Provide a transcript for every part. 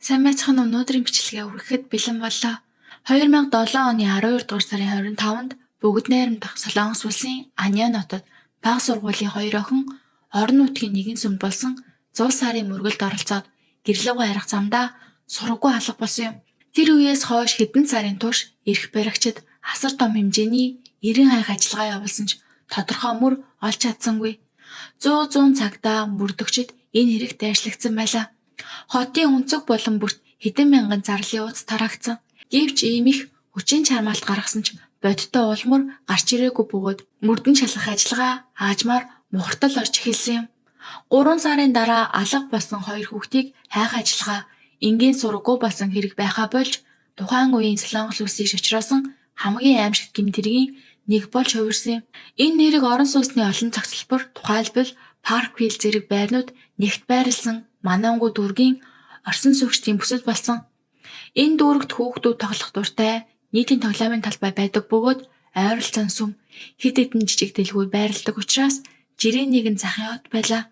Сайн байцгаана уу? Өнөөдрийн бичлэгээ хүргэхэд бэлэн боллоо. 2007 оны 12 дугаар сарын 25-нд Бүгд найрамдах Солонгос улсын Аньян хотод бага сургуулийн хоёр охин орон нутгийн нэгэн сүмд болсон зул сарын мөргөлд оролцоод гэрлүүгээ харих замдаа сураггүй алга болсон юм. Тэр үеэс хойш хэдэн сарын турш эрх баригчид асар том хэмжээний эрен хайх ажиллагаа явуулсан ч тодорхой мөр олж чадсангүй. 100 100 цагдаа мөрдөгчид энэ хэрэгт дайрчлагдсан байлаа. Хотын өнцөг болон бүрт хэдэн мянган зарлалын ууц тараагдсан. Гэвч ийм их хүчин чармаалт гаргасан ч бодиттой улмөр гарч ирээгүй бөгөөд мөрдөн шалгах ажиллагаа аажмаар мухартал орж эхэлсэн юм. 3 сарын дараа алга болсон хоёр хүүхдийг хайх ажиллагаа энгийн сураггүй болсон хэрэг байхаа болж тухайн үеийн Солонгос улсыг шочроосон хамгийн аимшигт гэмт хэргийн нэг болж хувирсан юм. Энэ нэрийг орон сууцны олон зохицолбор, тухайлбал Парквилл зэрэг байрнууд нэгт байрласан Манангу дүүргийн орсон сүйгчдийн бүсэд болсон. Энэ дүүрэгт хүүхдүүд тоглох дуртай нийтийн тоглоомын талбай байдаг бөгөөд ойролцоон сүм, хэд хэдэн жижиг дэлгүүр байрладаг учраас жирийн нэгэн захын хот байлаа.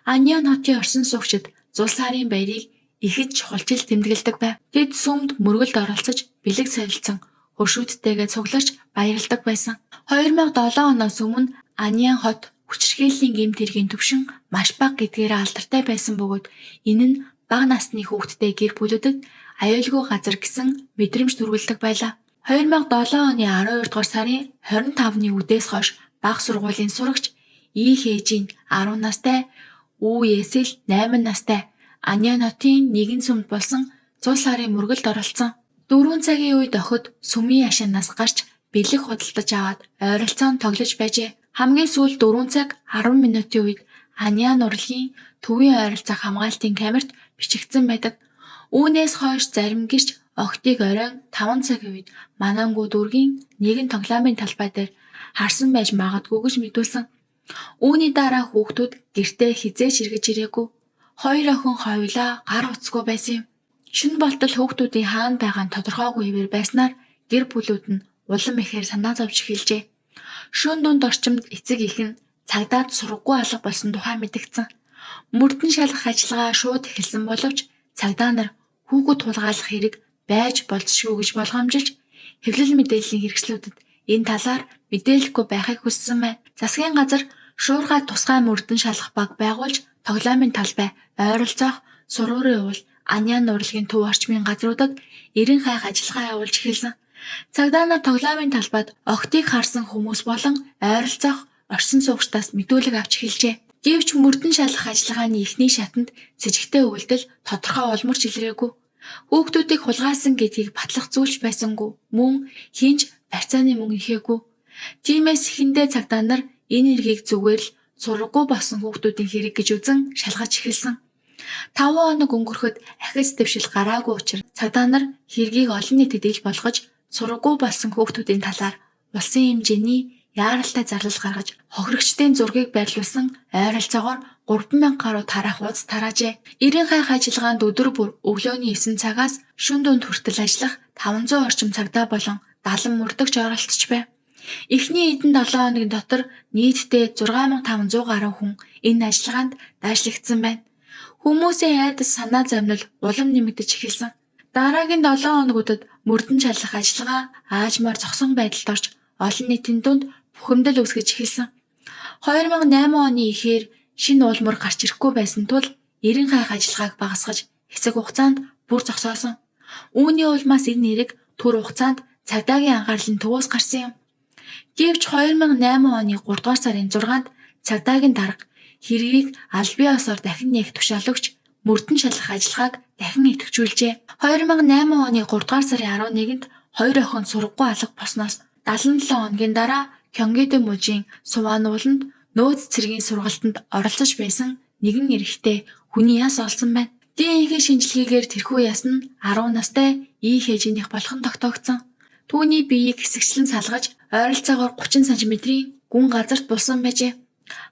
Аньян хотын орсон суугчид зул сарын баярыг ихэд чухалчил тэмдэглэдэг байв. Тэд сүмд мөргөлд оролцож бэлэг солилцсон хөршүүдтэйгээ цугларч баярладаг байсан. 2007 оноос өмнө Аньян хот хүчирхийллийн гэмт хэргийн түвшин маш бага гэдгээрээ алдартай байсан бөгөөд энэ нь бага насны хүүхэдтэй гэр бүлүүдэд аюулгүй газар гэсэн мэдрэмж төрүүлдэг байлаа. 2007 оны 12 дугаар сарын 25-ны үдээс хойш бага сургуулийн сурагч И Хэжин 10 настай, Ү Есэл 8 настай Аньян хотын нэгэн сүмд болсон зул сарын мөргөлд оролцсон. 4 цагийн үед охид сүмийн ашаанаас гарч бэлэг худалдаж аваад ойролцоон тоглож байжээ. Хамгийн сүүлд 4 цаг 10 минутын үед Аньян урлагийн төвийн ойролцоох хамгаалтын камерт бичигдсэн байдаг. Үүнээс хойш зарим гэрч охидыг оройн 5 цагийн үед Манангу дүүргийн нэгэн тоглоомын талбай дээр харсан байж магадгүй гэж мэдүүлсэн. Үүний дараа хүүхдүүд гэртээ хэзээ ч эргэж ирээгүй. Хоёр охин хоёулаа гар утасгүй байсан юм. Шөнө болтол хүүхдүүдийн хаана байгаа нь тодорхойгүй хэвээр байснаар гэр бүлүүд нь улам ихээр санаа зовж эхэлжээ. Шөнө дунд орчимд эцэг эх нь цагдаад сураггүй алга болсон тухай мэдэгдсэн. Мөрдөн шалгах ажиллагаа шууд эхэлсэн боловч цагдаа нар хүүхэд хулгайлах хэрэг байж болзошгүй гэж болгоомжилж хэвлэл мэдээллийн хэрэгслүүдэд энэ талаар мэдээлэхгүй байхыг хүссэн байна. Засгийн газар шуурхай тусгай мөрдөн шалгах баг байгуулж тоглоомын талбай, ойролцоох сургуурын уул, Аньян урлагийн төв орчмын газруудад эрен хайх ажиллагаа явуулж эхэлсэн. Цагдаа нар тоглоомын талбайд охидыг харсан хүмүүс болон ойролцоох орсон суугчдаас мэдүүлэг авч эхэлжээ. Гэвч мөрдөн шалгах ажиллагааны эхний шатанд сэжигтэй үйлдэл тодорхой улмөрч илрээгүй. Хүүхдүүдийг хулгайлсан гэдгийг батлах зүйл ч байсангүй. Мөн хэн ч барьцааны мөнгө нэхээгүй. Тиймээс эхэндээ цагдаа нар энэ хэргийг зүгээр л сураггүй болсон хүүхдүүдийн хэрэг гэж үзэн шалгаж эхэлсэн. 5 хоног өнгөрөхөд ахиц дэвшил гараагүй учраас цагдаа нар хэргийг олон нийтэд ил болгож сураггүй болсон хүүхдүүдийн талаар улсын хэмжээний яаралтай зарлал гаргаж хохирогчдын зургийг байрлуулсан ойролцоогоор 3000 гаруй тараах ууц тараажээ. Эрен хайх ажиллагаанд өдөр бүр өглөөний 9 цагаас шөнө дунд хүртэл ажиллах 500 орчим цагдаа болон 70 мөрдөгч оролцож байв. Эхний эдэн 7 хоногийн дотор нийтдээ 6500 гаруй хүн энэ ажиллагаанд дайшлагдсан байна. Хүмүүсийн айдас санаа зовнил улам нэмэгдэж эхэлсэн. Дараагийн 7 хоногудад мөрдөн шалгах ажиллагаа аажмаар зогсон байдалд орж олон нийтийн дунд бухимдал үүсгэж эхэлсэн. 2008 оны эхээр шинэ улмөр гарч ирэхгүй байсан тул эрен хайх ажиллагааг багасгаж хэсэг хугацаанд бүр зогсоосон. Үүний улмаас энэ нэрэг түр хугацаанд цагдаагийн анхаарлын төвөөс гарсан юм. Гэвч 2008 оны 3 дугаар сарын 6-нд цагдаагийн дарга хэргийг албан ёсоор дахин нээх тушаал өгч мөрдөн шалгах ажиллагааг дахин идэвхжүүлжээ. 2008 оны 3 дугаар сарын 11-нд хоёр охин сураггүй алга болсноос 77 хоногийн дараа Кёнгидо мужийн Суван ууланд нөөц цэргийн сургалтанд оролцож байсан нэгэн эрэгтэй хүний яс олсон байна. ДНХ шинжилгээгээр тэрхүү яс нь 10 настай И Хэжинийх болох нь тогтоогдсон. Түүний биеийг хэсэгчлэн салгаж ойролцоогоор 30 см-ийн гүн газарт булсан байжээ.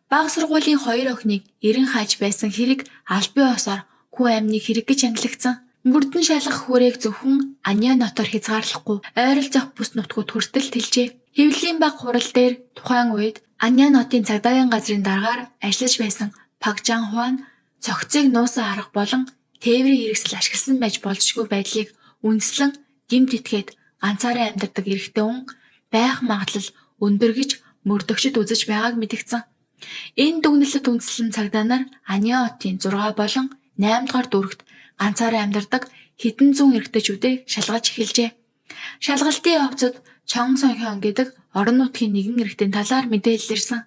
Бага сургуулийн хоёр охиныг эрен хайж байсан хэрэг албан ёсоор хүн амны хэрэг гэж ангилагдсан. Мөрдөн шалгах хүрээг зөвхөн Аньян хотоор хязгаарлахгүй ойролцоох бүс нутгууд хүртэл тэлжээ. Хэвлэлийн бага хурал дээр тухайн үед Аньян хотын цагдаагийн газрын даргаар ажиллаж байсан Пак Жан Хуан цогцыг нуусан арга болон тээврийн хэрэгсэл ашигласан байж болзошгүй байдлыг үндэслэн гэмт этгээд ганцаараа амьдардаг эрэгтэй хүн байх магадлал өндөр гэж мөрдөгчид үзэж байгааг мэдэгдсэн. Энэ дүгнэлтэд үндэслэн цагдаа нар Аниа хотын 6 болон 8 дугаар дүүрэгт ганцаараа амьдардаг хэдэн зуун эрэгтэйчүүдийг шалгаж эхэлжээ. Шалгалтын явцад Чон Сон Хён гэдэг орон нутгийн нэгэн эрэгтэйн талаар мэдээлэл ирсэн.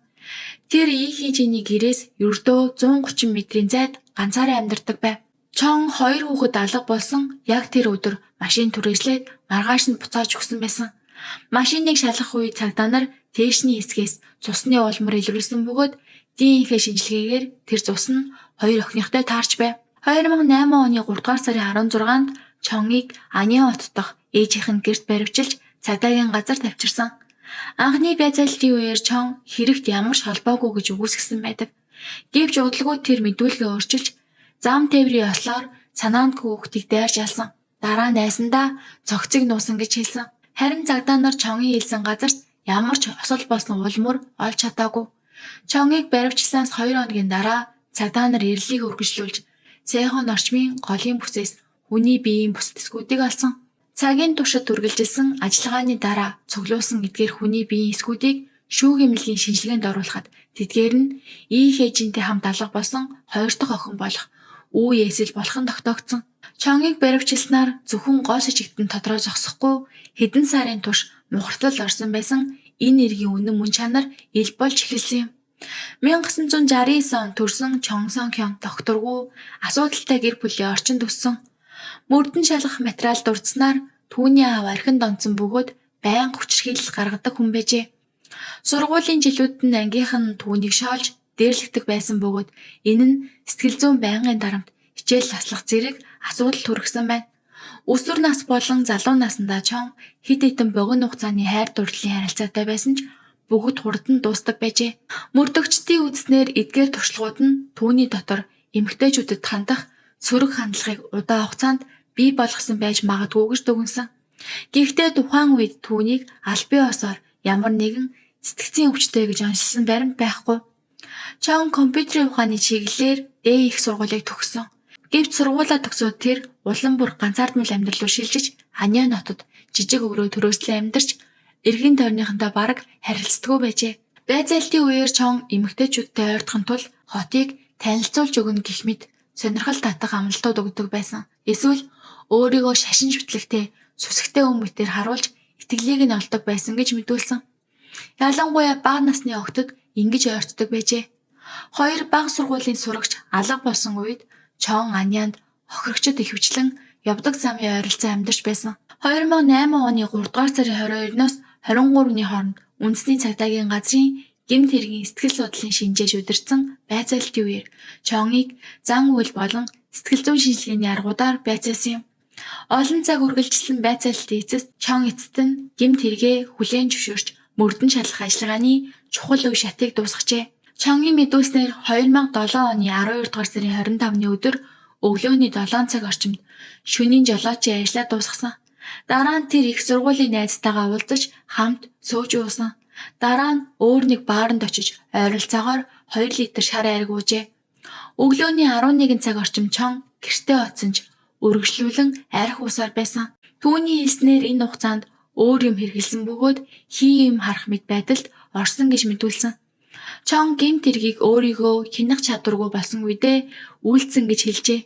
Тэр И Хижиний гэрээс ердөө 130 метрийн зайд ганцаараа амьдардаг байв. Чон хоёр хүүхэд алга болсон яг тэр өдөр машин түрээслээд маргааш нь буцааж өгсөн байсан. Машиныг шалгах үед цагдаа нар тээшний хэсгээс цусны улмар илрүүлсэн бөгөөд ДНХ шинжилгээгээр тэр цус нь хоёр охиныхтой таарч байв. 2008 оны 3 дугаар сарын 16-нд Чоныг Аниа хот дахь ээжийнх нь гэрт баривчилж цагдаагийн газар тавьчирсан. Анхны байцаалтын үеэр Чон хэрэгт ямар ч холбоогүй гэж үгүйсгэсэн байдаг. Гэвч удалгүй тэр мэдүүлгээ өөрчилж зам тээврийн ослоор санаандгүй хүүхдийг дайрч ялсан. Дараа нь айсандаа цогцыг нуусан гэж хэлсэн. Харин цагдаа нар Чонын хэлсэн газарт ямар ч осол болсон улмөр олж чадаагүй. Чоныг баривчилсанаас 2 хоногийн дараа цагдаа нар эрлийг үргэлжлүүлж Сэхон орчмын голын бүсээс хүний биеийн бусад хэсгүүдийг олсон. Цагийн туршид үргэлжилсэн ажиллагааны дараа цуглуулсан эдгээр хүний биеийн хэсгүүдийг шүүх эмнэлгийн шинжилгээнд оруулахад тэдгээр нь И Хэжинтэй хамт алга болсон хоёр дахь охин болох Үү Есэл болох нь тогтоогдсон. Чоныг баривчилснаар зөвхөн гол шижигт нь тодроо зогсохгүй хэдэн сарын турш мухартлал орсон байсан энэ эргийн үнэн мөн чанар ил болж эхэлсэн юм. 1969 онд төрсэн Чон Сон Хён докторгүй асуудалтай гэр бүлийн орчинд өссөн. Мөрдөн шалгах материал дурдсанаар түүний аав архинд донцсон бөгөөд байнга хүчирхийлэл гаргадаг хүн байжээ. Сургуулийн жилүүд нь ангийнх нь түүнийг шоолж дээрлэгдэх байсан бөгөөд энэ нь сэтгэл зүйн байнгын дарамт, хичээл таслах зэрэг асуудал төрөгсөн байна. Өсвөр нас болон залуу насндаа Чон хэд хэдэн богино хугацааны хайр дурлалын харилцаатай байсан ч бүгд хурдан дуустдаг байжээ. Мөрдөгчдийн үзснээр эдгээр туршлагууд нь түүний дотор эмэгтэйчүүдэд хандах сөрөг хандлагыг удаан хугацаанд бий болгосон байж магадгүй гэж дүгнэсэн. Гэхдээ тухайн үед түүнийг албан ёсоор ямар нэгэн сэтгэцийн өвчтэй гэж онцлсон баримт байхгүй. Чон компьютерийн ухааны чиглэлээр Дэ их сургуулийг төгссөн. Гэвч сургуулиа төгсөөд тэр улам бүр ганцаардмал амьдрал руу шилжиж Аниа хотод жижиг өрөө төрөөслөн амьдарч эргэн тойрныхонтой бараг харилцдаггүй байжээ. Байцаалтын үеэр Чон эмэгтэйчүүдтэй ойртохын тулд хотыг танилцуулж өгнө гэх мэт сонирхол татах амлалтууд өгдөг байсан. Эсвэл өөрийгөө шашин шүтлэгтэй сүсэгтэй хүн мэтээр харуулж итгэлийг нь олдог байсан гэж мэдүүлсэн. Ялангуяа бага насны охидод ингэж ойртдог байжээ. Хоёр бага сургуулийн сурагч алга болсон үед Чон Анианд хохирогчид ихэвчлэн явдаг замын ойролцоо амьдарч байсан. 2008 оны 3 дугаар сарын 22-ноос 23-ны хооронд үндэсний цагдаагийн газрын гэмт хэргийн сэтгэл судлалын шинжээч удирдсан байцаалтын үеэр Чоныг зан үйл болон сэтгэл зүйн шинжилгээний аргуудаар байцаалсан юм. Олон цаг үргэлжилсэн байцаалтын эцэст Чон эцэст нь гэмт хэрэгээ хүлээн зөвшөөрч мөрдөн шалгах ажиллагааны чухал үе шатыг дуусгажээ. Чонгийн мэдүүлснээр 2007 оны 12 дугаар сарын 25-ны өдөр өглөөний 7 цаг орчимд шөнийн жолоочийн ажлаа дуусгасан. Дараа нь тэр их сургуулийн найзтайгаа уулзаж хамт сууж уусан. Дараа нь өөр нэг бааранд очиж ойролцоогоор 2 литр шар ариг уужээ. Өглөөний 11 цаг орчим Чон гэртээ очсон ч үргэлжлүүлэн арх уусаар байсан. Түүний хэлснээр энэ хугацаанд өөр юм хэрэглэсэн бөгөөд хий юм харах мэт байдалд орсон гэж мэдүүлсэн. Чон гэмт хэргийг өөрийгөө хянах чадваргүй болсон үедээ үйлдсэн гэж хэлжээ.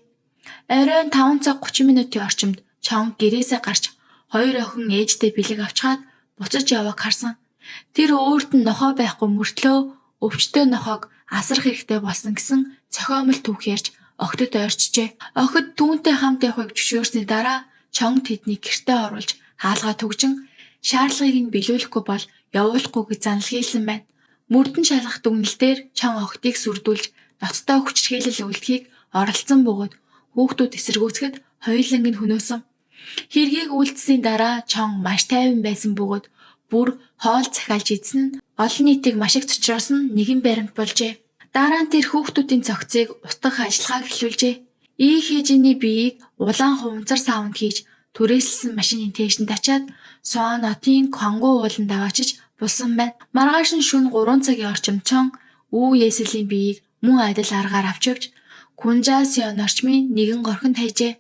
Оройн 5 цаг 30 минутын орчимд Чон гэрээсээ гарч хоёр охин ээжтэй бэлэг авчгаад буцаж явааг харсан. Тэр өөрт нь нохой байхгүй мөртлөө өвчтөй нохойг асрах хэрэгтэй болсон гэсэн цохиомол түүх ярьж охидод ойрчжээ. Охид түүнтэй хамт явахыг зөвшөөрсний дараа Чон тэднийг гэртээ оруулж хаалгаа түгжин шаардлагыг нь биелүүлэхгүй бол явуулахгүй гэж занал хийлсэн байна. Мөрдөн шалгах дүгнэлтээр Чон охидыг сүрдүүлж ноцтой хүчирхийлэл үйлдэхийг оролдсон бөгөөд хүүхдүүд эсэргүүцэхэд хоёуланг нь хөнөөсөн. Хэргийг үйлдсэний дараа Чон маш тайван байсан бөгөөд бүр хоол захиалж идсэн нь олон нийтийг маш их цочроосон нэгэн баримт болжээ. Дараа нь тэр хүүхдүүдийн цогцыг устгах ажиллагааг эхлүүлжээ. И Хэжиний биеийг улаан хуванцар саванд хийж түрээсэлсэн машины тээшинд ачаад Суан хотын Конгу ууланд аваачиж булсан байна. Маргааш нь шөнө 3 цагийн орчимд Чон Үү Есэлийн биеийг мөн адил аргаар авч явж Кунжасион орчмын нэгэн горхинд хайжээ.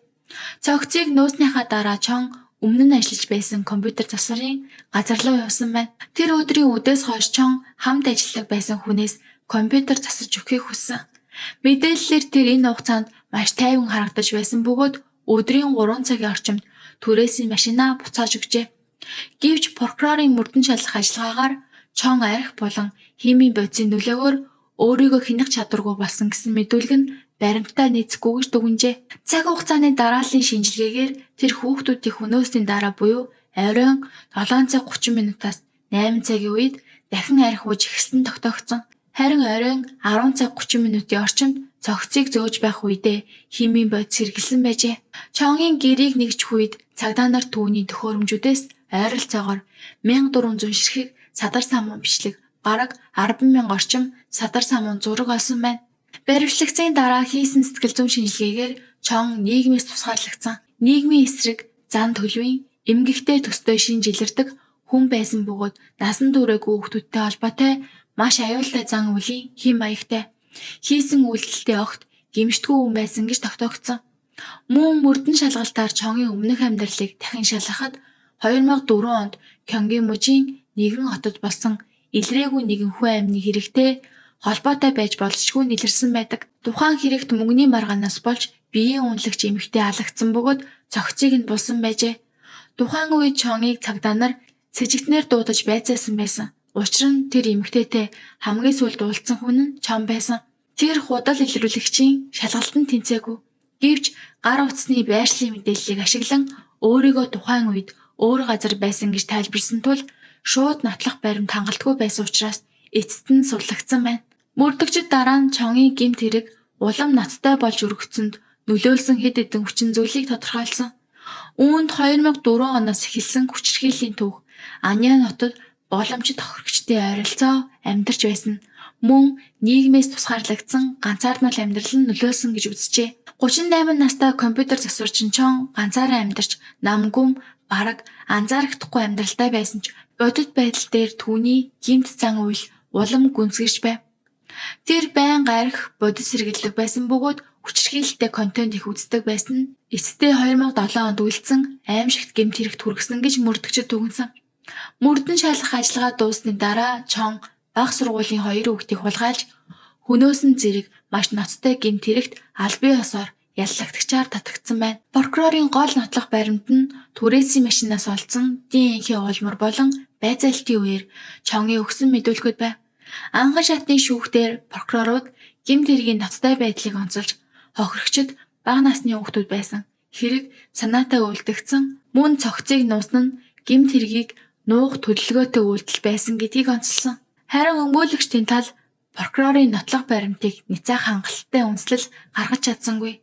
Цогцыг нуусныхаа дараа Чон өмнө нь ажиллаж байсан компьютер засварын газар руу явсан байна. Тэр өдрийн үдээс хойш Чон хамт ажилладаг байсан хүнээс компьютер засаж өгөхийг хүссэн. Мэдээллээр тэр энэ хугацаанд маш тайван харагдаж байсан бөгөөд өдрийн 3 цагийн орчимд түрээсийн машинаа буцааж өгчээ. Гэвч прокурорын мөрдөн шалгах ажиллагаагаар Чон архи болон химийн бодисын нөлөөгөөр өөрийгөө хянах чадваргүй болсон гэсэн мэдүүлэг нь баримттай нийцэхгүй гэж дүгнжээ. Цаг хугацааны дарааллын шинжилгээгээр тэр хүүхдүүдийг хөнөөсний дараа буюу оройн 7 цаг 30 минутаас 8 цагийн үед дахин архи ууж эхэлсэн тогтоогдсон. Харин оройн 10 цаг 30 минутын орчимд цогцыг зөөж байх үедээ химийн бодис хэрэглэсэн байжээ. Чонгийн гэрийг нэгжих үед цагдаа нар түүний төхөөрөмжүүдээс ойролцоогоор 1400 ширхэг садар самуун бичлэг, бараг 10,000 орчим садар самуун зураг олсон байна. Баривчлагдсаны дараа хийсэн сэтгэл зүйн шинжилгээгээр Чон нийгмээс тусгаарлагдсан. Нийгмийн эсрэг зан төлөвийн эмгэгтэй төстэй шинж илэрдэг хүн байсан бөгөөд насан туршаагүй хүүхдүүдтэй холбоотой маш аюултай зан үйлийн хэм маягтай. Хийсэн үйлдэлтэй огт гэмшдэггүй хүн байсан гэж тогтоогдсон. Мөн мөрдөн шалгалтаар Чонгийн өмнөх амьдралыг дахин шалгахад 2004 онд Кёнгийн мужийн нэгэн хотод болсон илрээгүй нэгэн хүн амны хэрэгтэй холбоотой байж болзошгүй нэлэрсэн байдаг. Тухайн хэрэгт мөнгөний маргаанаас болж биеийн үнэлэгч эмэгтэй алагдсан бөгөөд цогцыг нь булсан байжээ. Тухайн үед Чонгийг цагдаа нар сэжигтнээр дуудаж байцаасан байсан. Учир нь тэр эмэгтэйтэй хамгийн сүүлд уулзсан хүн нь Чон байсан. Тэр худал илрүүлэгчийн шалгалтанд тэнцээгүй. Гэвч гар утасны байршлын мэдээллийг ашиглан өөрийгөө тухайн үед өөр газар байсан гэж тайлбарласан тул шууд нотлох баримт хангалтгүй байсан учраас эцэст нь судлагдсан байна. Мөрдөгчид дараа нь Чонгийн гэмт хэрэг улам ноцтой болж өргөцсөнд нөлөөлсөн хэд хэдэн хүчин зүйлийг тодорхойлсон. Үүнд 2004 оноос эхэлсэн хүчирхийллийн түүх, Аня хотод боломжит тохирогчдын ойролцоо амьдарч байсан мөн нийгмээс тусгаарлагдсан ганцаардмал амьдрал нь нөлөөлсөн гэж үзжээ. 38 настай компьютер засварчин Чон ганцаараа амьдарч нам гүм бараг анзаарагдахгүй амьдралтай байсан ч бодит байдал дээр түүний гэмт зан үйл улам гүнзгийрч байв. Тэр байнга архи бодис хэрэглэдэг байсан бөгөөд хүчирхийлэлтэй контент их үздэг байсан нь эцэстээ 2007 онд үйлдсэн аймшигт гэмт хэрэгт хүргэсэн гэж мөрдөгчид дүгнэсэн. Мөрдөн шалгах ажиллагаа дууссаны дараа Чон бага сургуулийн хоёр хүүхдийг хулгайлж хөнөөсөн зэрэг маш ноцтой гэмт хэрэгт албан ёсоор яллагдагчаар татагдсан байна. Прокурорын гол нотлох баримт нь түрээсийн машинаас олдсон ДНХ уулмар болон байзаалтын үеэр Чонгийн өгсөн мэдүүлгүүд байв. Анхан шатны шүүхтэр прокурорууд гэмт хэргийн ноцтой байдлыг онцолж хохирогчид бага насны хүүхдүүд байсан. Хэрэг санаатай үлдэгдсэн мөн цогцыг нуусан нь гэмт хэргийг нуух төлөвлөгөөтэй үйлдэл байсан гэдгийг онцолсон. Харин өмгөөлөгчдийн тал прокурорын нотлох баримтыг няцаах хангалттай үндэслэл гаргаж чадсангүй.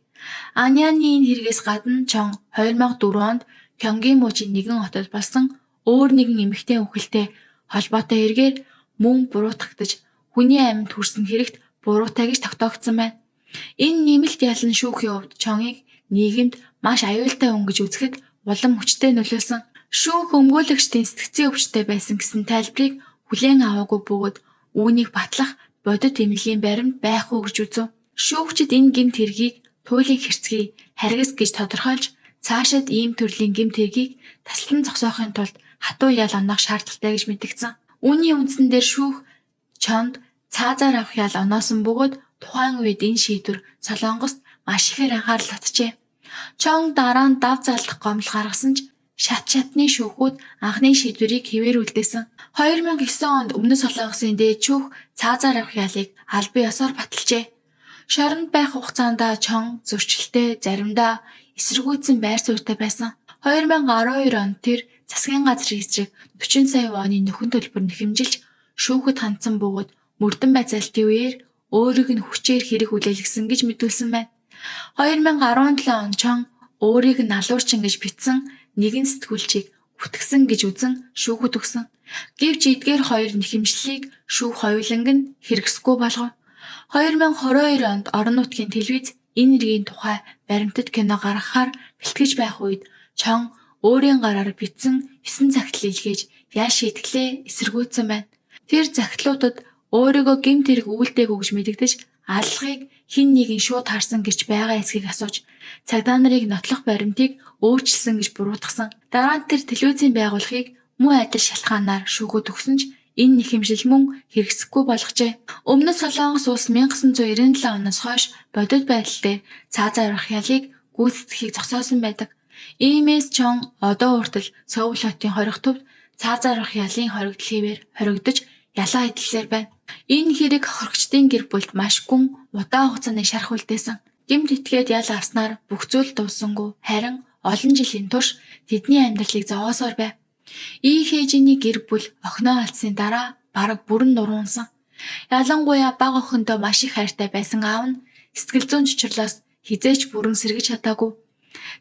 Аняны энэ хэрэгээс гадна Чон 2004 онд Кёнгийн мужийн нэгэн хотод болсон өөр нэгэн эмэгтэй үхэлтэй холбоотой хэрэгээр мөн буруутгагдаж хүний амьд хүрсэн хэрэгт буруутай гэж тогтоогдсон байна. Энэ нэмэлт ялан шүүхийн хувьд Чоныг нийгэмд маш аюултай хүн гэж үзэхэд улам хүчтэй нөлөөлсөн. Шүүх өмгөөлөгчдийн сэтгцийн өвчтэй байсан гэсэн тайлбарыг хүлээн аваагүй бөгөөд үүнийг батлах бодит эмнэлгийн баримт байхгүй гэж үзэв. Шүүгчид энэ гэмт хэргийг туйлын хэрцгий харгас гэж тодорхойлж цаашид ийм төрлийн гэмт хэргийг таслан зогсоохын тулд хатуу ял оноох шаардлагатай гэж мэдэгдсэн. Үүний үндсэн дээр шүүх Чонд цаазаар авах ял оноосон бөгөөд тухайн үед энэ шийдвэр Солонгост маш ихээр анхаарал татжээ. Чон дараа нь дав залдах гомдол гаргасан ч шат шатны шүүхүүд анхны шийдвэрийг хэвээр үлдээсэн. 2009 онд Өмнөд Солонгосын дээд шүүх цаазаар авах ялыг албан ёсоор баталжээ. Шоронд байх хугацаанд Чон зөрчилтэй, заримдаа эсэргүүцсэн байр суурьтай байсан. 2012 онд тэр засгийн газрын эсрэг 40 сая воны нөхөн төлбөр нэхэмжилж шүүхэд хандсан бөгөөд мөрдөн байцаалтын үеэр өөрийг нь хүчээр хэрэг хүлээлгэсэн гэж мэдүүлсэн байна. 2017 онд Чон өөрийг нь налуурчин гэж бичсэн нэгэн сэтгүүлчийг үтгэсэн гэж үзэн шүүхэд өгсөн. Гэвч эдгээр хоёр нэхэмжлэлийг шүүх хоёуланг нь хэрэгсэхгүй болгов. 2022 онд орон нутгийн телевиз энэ хэргийн тухай баримтат кино гаргахаар бэлтгэж байх үед Чон өөрийн гараар бичсэн 9 захидал илгээж ял шийтгэлээ эсэргүүцсэн байна. Тэр захидлуудад Өөрийгөө гэмт хэрэг үйлдээгүй гэж мэдэгдэж, аллагыг хэн нэгэн шууд харсан гэж байгаа эсэхийг асууж, цагдаа нарыг нотлох баримтыг өөрчилсөн гэж буруутгасан. Дараа нь тэр телевизийн байгууллагыг муу адил шалтгаанаар шүүхэд өгсөн ч энэ нэхэмжил мөн хэрэгсэхгүй болгожээ. Өмнөд Солонгос улс 1997 оноос хойш бодит байдал дээр цаазаар аврах ялыг гүйцэтгэхийг зогсоосон байдаг. Иймээс Чон одоо хүртэл Сөүл хотын хорих төвд цаазаар аврах ялын хоригдол хэвээр хоригдож ялаа эдэлсээр байна. Энэ хэрэг хохирогчдын гэр бүлд маш гүн удаан хугацааны шарх үлдээсэн. Гэмт этгээд ял авснаар бүх зүйл дууссангүй, харин олон жилийн турш тэдний амьдралыг зовоосоор байв. И Хэжиний гэр бүл охиноо алдсны дараа бараг бүрэн нуруу унасан. Ялангуяа бага охиндоо маш их хайртай байсан аав нь сэтгэл зүйн чочирлоос хэзээ ч бүрэн сэргэж чадаагүй.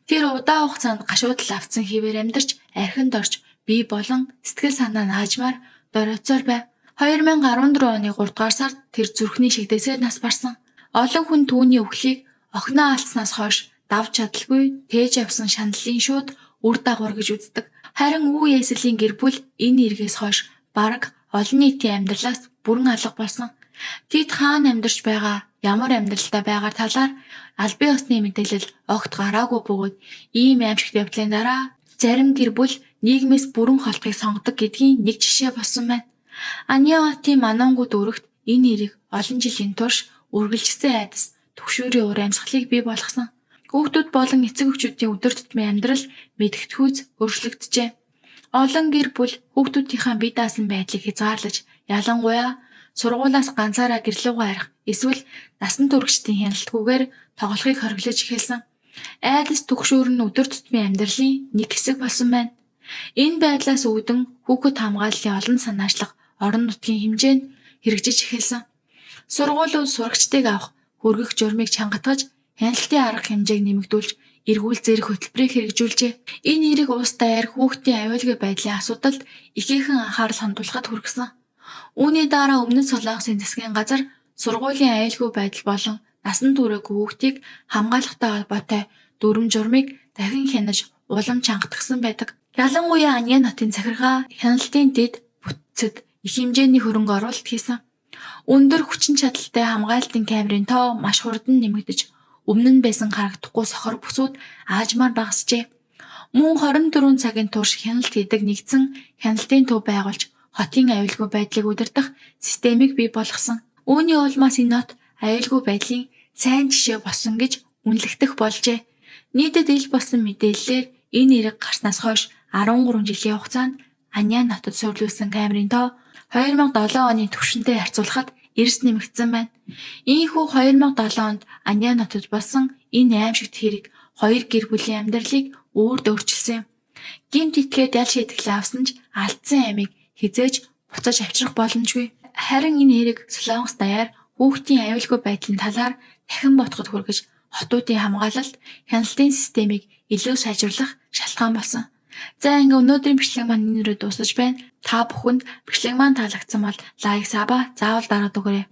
Тэр удаан хугацаанд гашуудал автсан хэвээр амьдарч архинд орж бие болон сэтгэл санаа наажмаар доройтсоор байв. 2014 оны 3 дугаар сард тэр зүрхний шигдээсээр нас барсан. Олон хүн түүний үхлийг охиноо алдсанаас хойш давж чадалгүй тээж явсан шаналлын шууд үр дагавар гэж үздэг. Харин Үү Есэлийн гэр бүл энэ эргээс хойш бараг олон нийтийн амьдралаас бүрэн алга болсон. Тэд хаана амьдарч байгаа, ямар амьдралтай байгаа талаар албан ёсны мэдээлэл огт гараагүй бөгөөд ийм аймшигт явдлын дараа зарим гэр бүл нийгмээс бүрэн холдохыг сонгодог гэдгийн нэг жишээ болсон байна. Аньян хотын Манангу дүүрэгт энэ хэрэг олон жилийн турш үргэлжилсэн айдас түгшүүрийн уур амьсгалыг бий болгосон. Хүүхдүүд болон эцэг эхчүүдийн өдөр тутмын амьдрал мэдэгдэхүйц өөрчлөгдөжээ. Олон гэр бүл хүүхдүүдийнхээ бие даасан байдлыг хязгаарлаж, ялангуяа сургуулиас ганцаараа гэр лүүгээ харих эсвэл насан туршидын хяналтгүйгээр тоглохыг хориглож эхэлсэн. Айдас түгшүүр нь өдөр тутмын амьдралын нэг хэсэг болсон байна. Энэ байдлаас үүдэн хүүхэд хамгааллын олон санаачлах орон нутгийн хэмжээнд хэрэгжиж эхэлсэн. Сургуулиуд сурагчдыг авах, хүргэх журмыг чангатгаж, хяналтын арга хэмжээг нэмэгдүүлж, эргүүл зэрэг хөтөлбөрийг хэрэгжүүлжээ. Энэ хэрэг улс даяар хүүхдийн аюулгүй байдлын асуудалд ихээхэн анхаарал хандуулахад хүргэсэн. Үүний дараа Өмнөд Солонгосын засгийн газар сургуулийн аюулгүй байдал болон насан туршаагүй хүүхдийг хамгаалахтай холбоотой дүрэм журмыг дахин хянаж улам чангатгасан байдаг. Ялангуяа Аньян хотын захиргаа хяналтын дэд бүтцэд их хэмжээний хөрөнгө оруулалт хийсэн. Өндөр хүчин чадалтай хамгаалалтын камерын тоо маш хурдан нэмэгдэж, өмнө нь байсан харагдахгүй сохор бүсүүд аажмаар багасжээ. Мөн 24 цагийн турш хяналт хийдэг нэгдсэн хяналтын төв байгуулж, хотын аюулгүй байдлыг удирдах системийг бий болгосон. Үүний улмаас энэ хот аюулгүй байдлын сайн жишээ болсон гэж үнэлэгдэх болжээ. Нийтэд ил болсон мэдээллээр энэ хэрэг гарснаас хойш 13 жилийн хугацаанд Аньян хотод суурилсан камерын тоо 2007 оны түвшинтэй харьцуулахад эрс нэмэгдсэн байна. Ийнхүү 2007 онд Аньян хотод болсон энэ аймшигт хэрэг хоёр гэр бүлийн амьдралыг үүрд өөрчилсөн юм. Гэмт этгээд ял шийтгэлээ авсан ч алдсан амийг хэзээ ч буцаж авчрах боломжгүй. Харин энэ хэрэг Солонгос даяар хүүхдийн аюулгүй байдлын талаар дахин бодоход хүргэж хотуудын хамгаалалт, хяналтын системийг илүү сайжруулах шалтгаан болсон. За, ингээ өнөөдрийн бичлэг маань энэ хүрээд дуусаж байна. Та бүхэнд бичлэг маань таалагдсан бол like, sub заавал дараад өгөөрэй.